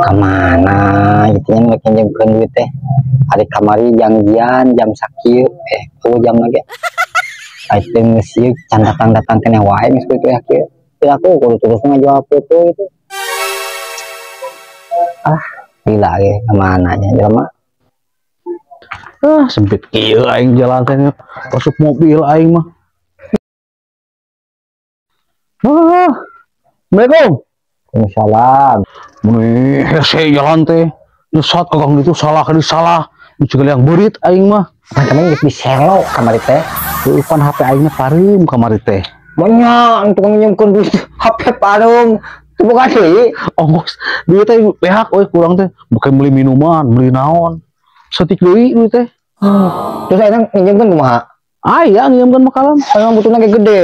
Kemana gitu nya mereka nyimpen duit teh? Hari kamari janjian jam sakieu, eh, jam lagi. Item geus ieu can datang-datang keneh wae geus kitu ya kieu. Teu aku kudu terus ngajual foto gitu. Ah, gila ge kemana nya jelema. Ah, sempit kieu aing jalan teh, masuk mobil aing mah. Ah, Assalamualaikum. Waalaikumsalam. Meni hese jalan teh. Nyesat ka gang itu salah kali salah. Juga yang beurit aing mah. Apa temen geus diselo kamari teh? Heuh, pan HP aingna pareum kamari teh. Monya untuk nginjemkeun duit HP pareum. Itu bukan deui. Ongkos duit teh pihak euy kurang teh, bukan beli minuman, beli naon. Setik deui duit teh. Terus ayeuna nginjemkeun kumaha? Aya nginjemkeun mah kalem. Emang butuhna ge gede.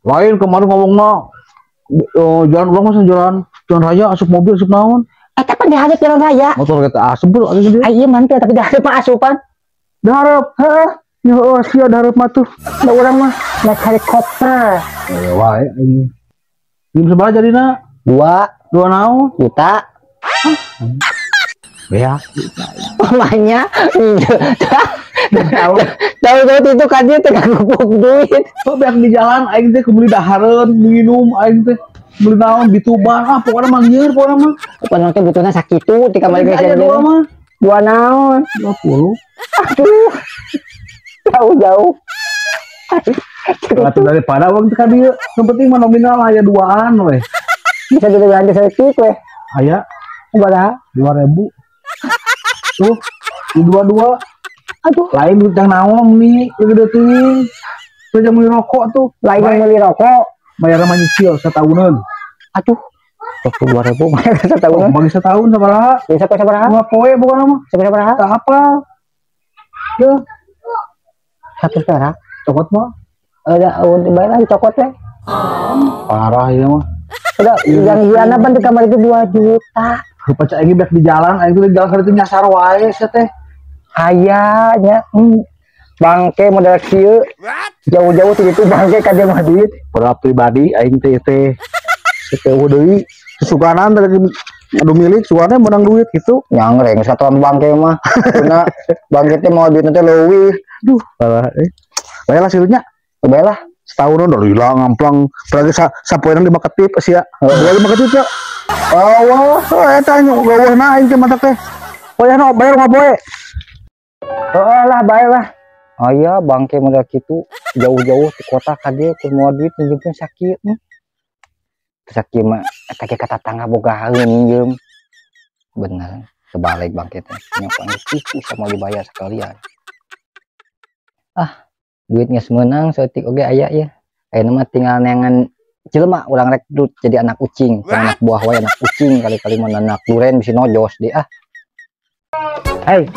Lain kemarin ngomongna jalan urang mah jalan jalan raya asup mobil asup naon. Eta pan dihareup jalan raya. Motor kita asup bro, asup dia. Ah, iya mantel tapi dihareup mah asupan. Dihareup. Heeh. Ya oh, sia dihareup mah tuh. Da urang mah naik helikopter. Ya wae aing. Ini sabaraha jadina? 2. 2 naon? Juta. Beak. Mamanya. Tahu tahu itu kan dia tengah gupuk duit. Oh, beak di jalan aing teh beli dahareun, minum aing teh. Beli naon di Tuban, ah pokoknya mah nyieur pokoknya mah. Pokoknya teh butuhna sakitu di kamar Aya geus dua mah. 2 naon? 20. Aduh. Jauh-jauh. Atuh daripada urang teh ka dieu, nu penting mah nominal aya duaan we. Bisa dibelanja saeutik we. Aya. Sabaraha? 2000. Tuh, di dua-dua. Aduh. Lain duit yang naon nih, gede teuing. Tuh jam beli rokok tuh. Lain yang beli rokok. Bayar mah nyicil setahunan. Aduh. 2000 bayar setahunan. Oh, bagi setahun sabaraha? Bisa kok sabaraha? 2 poe bukan mah. Sabaraha? Tak apal. Duh. 1 perak. Cokot mah. Ada bayar lagi cokot teh. Parah ya mah. Udah, yang Giana ban di kamar itu 2 juta. Rupa aing bek di jalan, aing tuh di jalan itu nyasar wae sia teh. Aya nya. Bangke model kieu. Jauh-jauh ti ditu bangke ka dia mah duit. Padahal pribadi aing teh teh. Teh deui suganan teh adu milik sugana menang duit gitu. Nyangreng satuan bangke mah. Karena bangke teh mau duit teh leuwih. Duh, parah euy. Bae lah sirunya. Bae lah. Setahun udah hilang ngamplang. Apalagi sapoenan 5 ketip sia. Dua 5 ketip ya. Oh, wah, oh, eta nya gaweuhna aing teh mata teh. Wayahna bayar mah poe. Heeh lah, bae lah. Aya bangke model kitu jauh-jauh di kota ka dieu keur moal duit minjemkeun sakieu. Sakieu mah eta ge ka tatangga boga haeun minjem. Bener, kebalik bangke teh. Nya geus kitu sama dibayar sekalian. Ah, duit geus meunang saeutik oge aya ya. Ayeuna mah tinggal neangan jelema urang rekrut jadi anak ucing, anak buah wae anak ucing kali-kali mah anak duren bisi nojos di ah. Hei.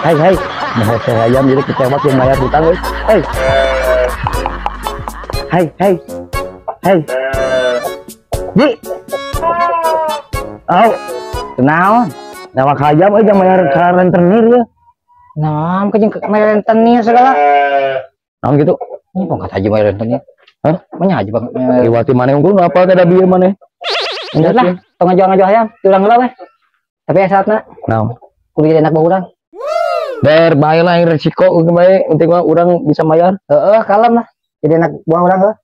Hei, hei. Nah, saya ayam jadi ketewak yang bayar hutang euy. Hei. Hei, hei. Hei. Ji. Oh, Kunaon? Newak hayam euy jang bayar ka rentenir ya. Naon ke jeung bayar rentenir segala. Naon gitu? Ini pangkat haji bayar rentenir. Hah? Manya haji banget. Iwati maneh unggul ngapal teh da bieu maneh. Enggak lah, tong ngajual-ngajual hayam, diurang heula weh. Tapi aya syaratna. Naon? Kudu jadi anak buah urang. Ber bae lah yang resiko bae, penting mah urang bisa bayar. Heeh, kalem lah. Jadi anak buah urang heuh.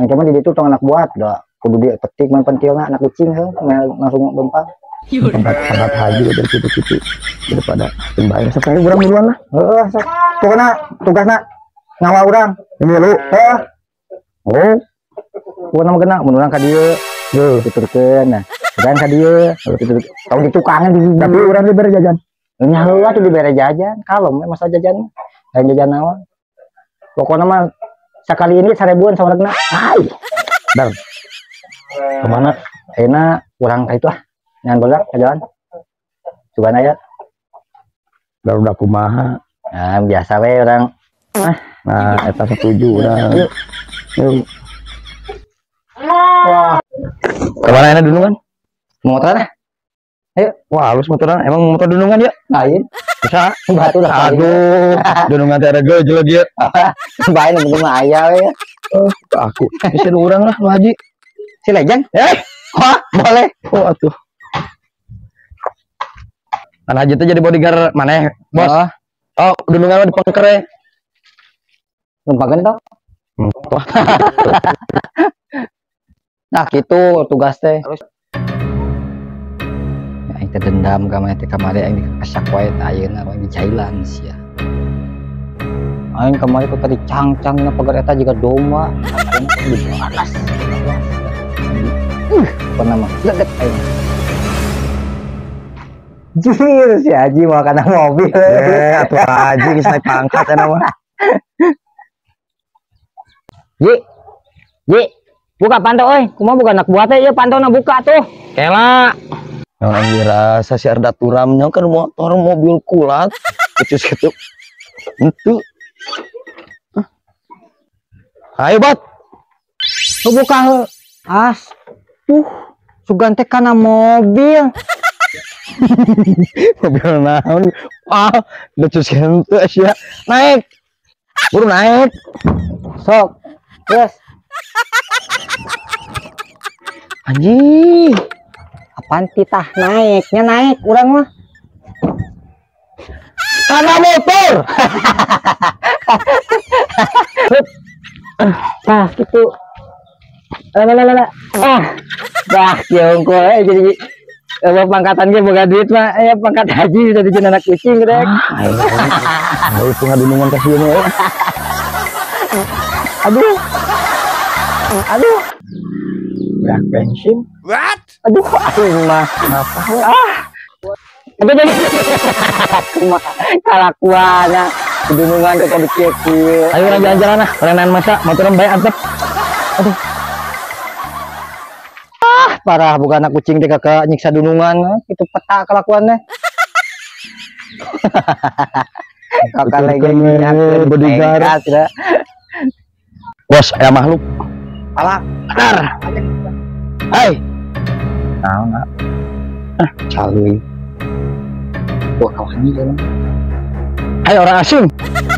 Yang cuman jadi itu tong anak buah, da kudu dia petik main pentilna anak kucing heuh, langsung lempar. Tempat haji udah gitu-gitu daripada bayar sekali urang buruan lah. Heeh, sok. Pokona tugasna ngawal urang. Ini lu. Heeh. Oh. Pokona mah kena mun urang ka dieu, heuh, tuturkeun nah. Urang ka dieu, tutur. Tong ditukangan di Tapi urang dibere jajan. Nya heula tuh dibere jajan, kalem masa jajan. Lain jajan naon. Pokona mah sakali ini 1000-an sawarna. Ai. Dar. Kemana? Ayeuna urang ka itu ah. Ngan bagerak ka jalan. Sugan aya. Dar udah kumaha? Nah, biasa we urang. Ah, nah eta setuju urang. Yuk. Yuk. Wah. Kemana enak dunungan? Motor ah. Ayo. Wah, halus motoran. Emang motor dunungan ya? Lain. Bisa. Batu lah. Aduh, dunungan teh ada jelek dia. Bae nu penting mah aya we. Oh, aku. Bisa urang lah, Pak Haji. Si Legend? Eh, Wah, boleh. Oh, atuh. Kan Haji teh jadi bodyguard maneh, Bos. Oh, dunungan di pengker we. Numpakeun toh. Nah, gitu tugas teh. Aing teh dendam ka maneh teh kamari aing dikasak wae teh ayeuna aing dicailan sia. Aing kamari kok tadi cangcang na pagar eta jiga domba. Aing dibalas. Pernah mah leget aing. Jir si Haji mau kana mobil. Atuh Haji geus naik pangkat eta mah. Ji. Ji, buka pantau euy. Kumaha buka anak buah teh ieu pantona buka tuh. Kela. Naon anjir rasa si Arda Turam nya kan motor mobil kulat. Kecus kitu. Henteu. Ayo bat. Lu buka heuh. As. Tuh, sugan teh kana mobil. Mobil naon? Ah, becus henteu sia. Naik. Buru naik. Sok. Terus. Anjing. Apaan titah naiknya naik urang mah. Kana motor. Nah, gitu. Lah. Ah. Dah, jongkol jadi apa pangkatan ge boga duit mah, aya pangkat haji bisa dijieun anak kucing rek. Ah, ayo itu ngadunungan ka sieun we. Aduh. Aduh. Berak bensin. What? Aduh, aing mah. Kenapa? Ah. Aduh, aduh. Kumaha kalakuanna. Dunungan teh tadi kieu-kieu. Ayo urang jalan-jalan ah, renang masa motoran bae antep. Aduh. Ah, parah bukan anak kucing teh kakak nyiksa dunungan, itu peta kelakuannya. Kakak lagi bodyguard. Bos, aya makhluk. Alah, benar. Hai. Naon, ah, caluy. Wah, kawani ya. Hai orang asing.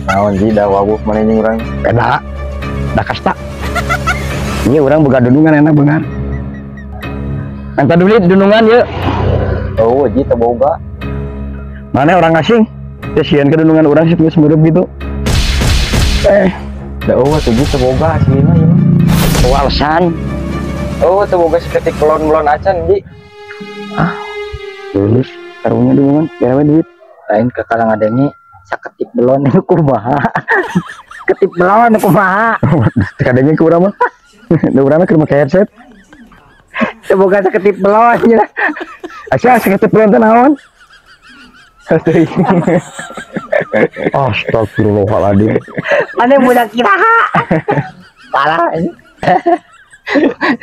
Naon ji da wawuh maneh jeung urang? Beda. Da kasta. Ieu urang boga dunungan enak beungar. Minta duit dunungan yeuh. Oh, ji teu boga. Mana orang asing? Ya sieun ke dunungan urang sih geus meureub gitu. Da eueuh tuh ji teu boga aslina ieu mah. Oh, alasan. Oh, teu boga saketik melon-melon acan ji. Ah. Lulus karunya dunungan, bere we duit. Lain ke kalang adenge saketip belon itu kumaha. Ketip belon kumaha. Teu kadenge ku urang mah. Da urang mah keur make headset. Semoga saketip belon ya. Asa saketip belon teh naon? Astagfirullahaladzim. Mana budak kiraha. Parah ini.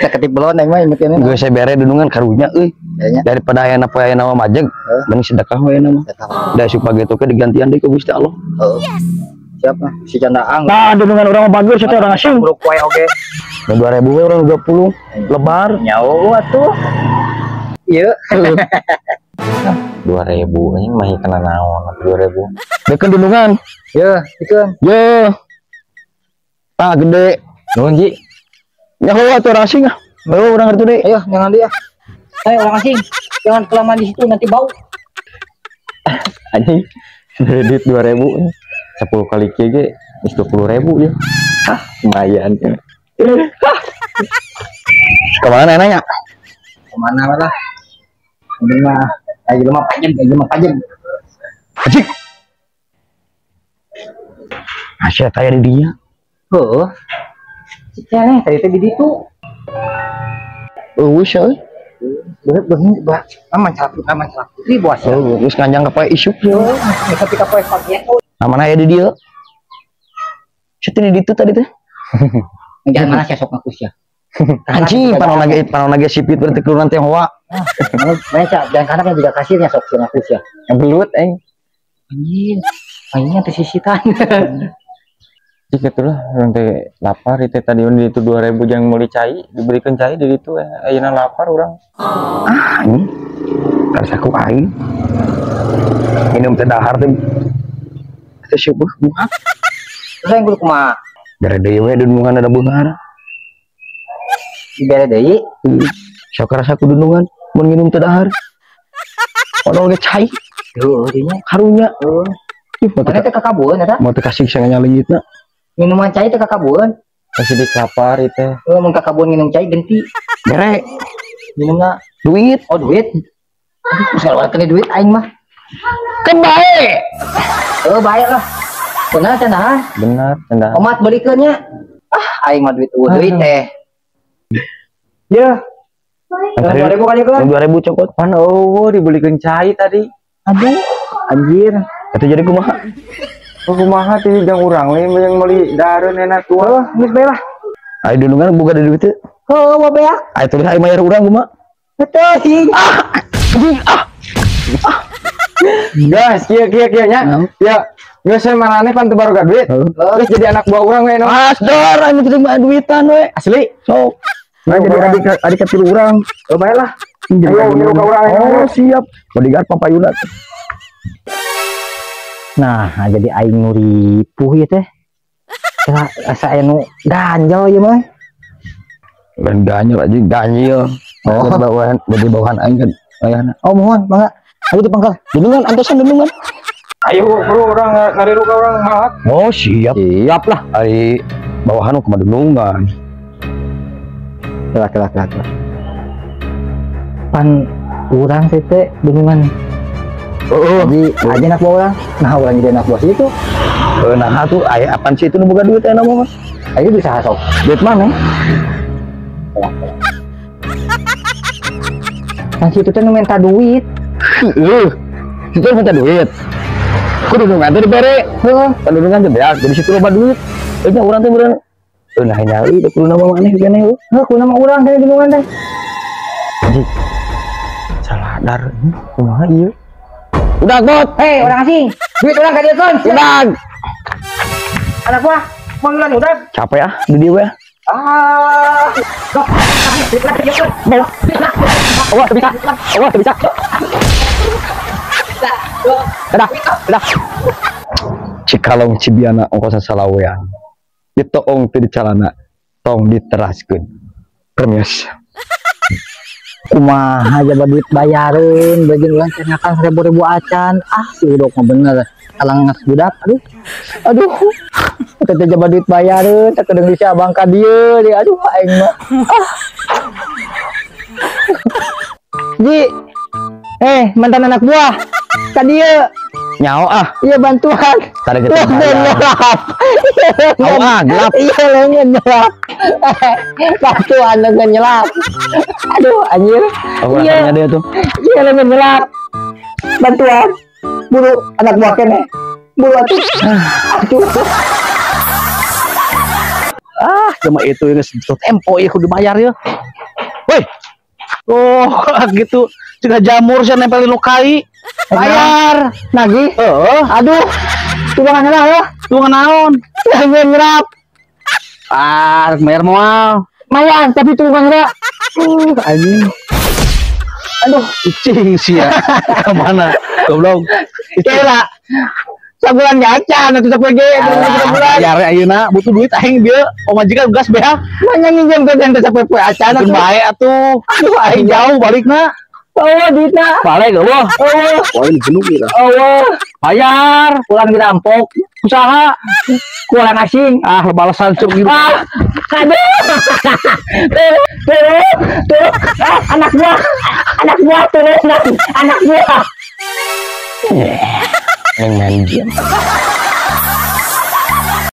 Saketip belon aing mah ingetkeun. Geus saya bere dunungan karunya euy. Daripada aya poe aya nama majeg, mending sedekah we aya nama. Da supaya gitu ke digantian deui ku Gusti Allah. Yes. Siap lah, si candaang. Nah, dunungan urang mah bagus eta orang asing. Buruk poe oge. Da 2000 we urang 20 lebar. Nyawa atuh. Ieu. 2000 anjing mah kana naon 2000. Deukeun dunungan. Yeuh, deukeun. Yeuh. Ah, gede. Nuhun ji. Nyaho atuh orang asing ah. Bawa urang ngerti deui. Ayo, jangan dia. Ayo orang asing, jangan kelamaan di situ nanti bau. Anjing, duit 2000 10 kali kieu ge geus 20.000 ya. Hah, lumayan. Hah. Kemana nanya? Kemana lah? Ini mah, ayo mah pajem, ayo mah pajem. Anjing. Asyik taya di dinya. Heuh. Cek tadi teh di ditu. Eueuh euy. Beungeut beungeut bah, aman calak putri bos. Oh, geus nganjang ka poe isuk ye. Geus tapi ka poe pagi. Nah, mana aya di dieu? Sia di ditu tadi teh. Jangan mana sia sok ngaku sia. Anjing, panon lagi sipit berarti keluaran teh hoa. Mana sia, jangan kana kan juga kasirnya sok sia ngaku sia. Belut aing. Anjing, aingnya teh sisitan. Jika itulah orang teh lapar itu tadi di itu 2000 jangan meuli cai, diberikan cai di itu ayeuna lapar urang. Ah, ini karsa ku aing. Minum teh dahar teh. Teh seueuh buah. Terus aing kudu kumaha? Bere deui we dunungan ada beunghar. Dibere deui? Sok rasa ku dunungan mun minum teh dahar. Odol ge cai. Heuh dinya. Karunya. Heuh. Mana teh kakabueun eta? Mau teh kasih sange leungitna. Minuman cai teh kakabueun. Kasih diklapar itu. Heuh mun kakabueun minum cai genti. Bere. Minumna duit. Oh duit. Aduh, kena duit aing mah. Kan bae. Heuh bae lah. Benar cenah. Benar cenah. Omat belikeun nya. Ah aing mah duit eueuh duit teh. Ya. 2000 kali kan? 2000 cokot. Pan eueuh dibelikeun cai tadi. Aduh, anjir. Atuh jadi kumaha? Oh, kumaha teh jang urang we yang meuli dareun enak tua. Heuh, geus bae lah. Ai dunungan boga duit teh. Heuh, mah beak. Ai tulis ai mayar urang kumaha? Teuing. Ah, anjing ah. Guys, kieu kieu kieu nya. Ya, geus maraneh pan teu baroga duit. Geus jadi anak buah urang we no. Asdor, anu teu mah duitan we. Asli. Sok. Nah, jadi adik kecil urang. Oh, bae lah. Ayo niru ka urang. Oh, siap. Bodyguard papayuna. Nah, jadi aing nu ripuh ieu teh. Kira asa aya nu ganjel ieu mah. Lain ganjel anjing, ganjil. Oh, bawahan, bodi bawahan aing kan ayahna. Oh, mohon, mangga. Ayo dipangkal. Dunungan antosan dunungan. Ayo bro, urang ngariru ka urang malak. Oh, siap. Siap lah. Ari bawahan kumaha dunungan. Kelak kelak kelak. Pan urang sih teh dunungan. Oh, jadi aja anak buah orang. Nah, orang jadi anak buah situ. Nah, tuh aya apaan sih itu nu boga duit aya mah? Ayo bisa sok. Duit mana? Kan situ teh nu minta duit. Heuh. Situ minta duit. Ku dunungan teh dibere. Heuh, pan dunungan teh beak, jadi situ loba duit. Euy nya urang teh meureun. Nah nyali teh kudu nama maneh keneh heuh. Heuh, kudu nama urang teh dunungan teh. Anjing. Salah dar kumaha ieu? Udah bot. Hei, orang asing. Duit orang ka dieu. Udah. Anak buah, manglan udah. Capek ah di dieu we. Ah. Awas bisa. Awas bisa. Dadah, dadah. Cikalong Cibiana ongkos salawean. Ditoong teu dicalana, tong diteraskeun. Permios. Kumaha jaba duit bayareun bagian urang cenah 1000 acan. Ah, si udok mah bener. Alang ngas budak, aduh. Aduh. Eta teh jaba duit bayareun, teh kedeung si abang ka dieu, di aduh aing mah. Ah. Ji. Mantan anak buah. Ka dieu. Nyao ah. Iya bantuan. Tadi kita nyelap. Oh, ah, gelap. Iya lengan nyelap. Bantuan lengan nyelap. Aduh anjir. Oh, iya dia tuh. Iya lengan nyelap. Bantuan. Buru anak buah kene. Buru atuh. Aduh. Ah, cuma itu yang tempo ieu kudu bayar ya. Woi. Oh, gitu. Cina jamur saya nempelin lukai. Bayar. Nagih. Heeh. Aduh. Tulungan heula ya. Tulungan naon? Lengan nyelap. Ah, bayar moal. Mayar, tapi tulungan heula. Anjing. Aduh, icing sih ya. Kemana? Goblok. Kira. Sabulan gacan atuh sapoe ge sabulan. Bayar ayeuna butuh duit aing dieu. Pamajikan gas beak. Manya nginjem teh teh sapoe acan atuh. Bae atuh. Aduh aing jauh balikna. Oh, duitna. Balik eueuh. Eueuh. Wah, ini genuk ieu. Eueuh. Bayar, kurang dirampok. Usaha kurang asing. Ah, balasan cuk gitu. Ah, aduh. Turun, turun. Ah, anak buah. Anak buah turun, anak buah. Neng main game.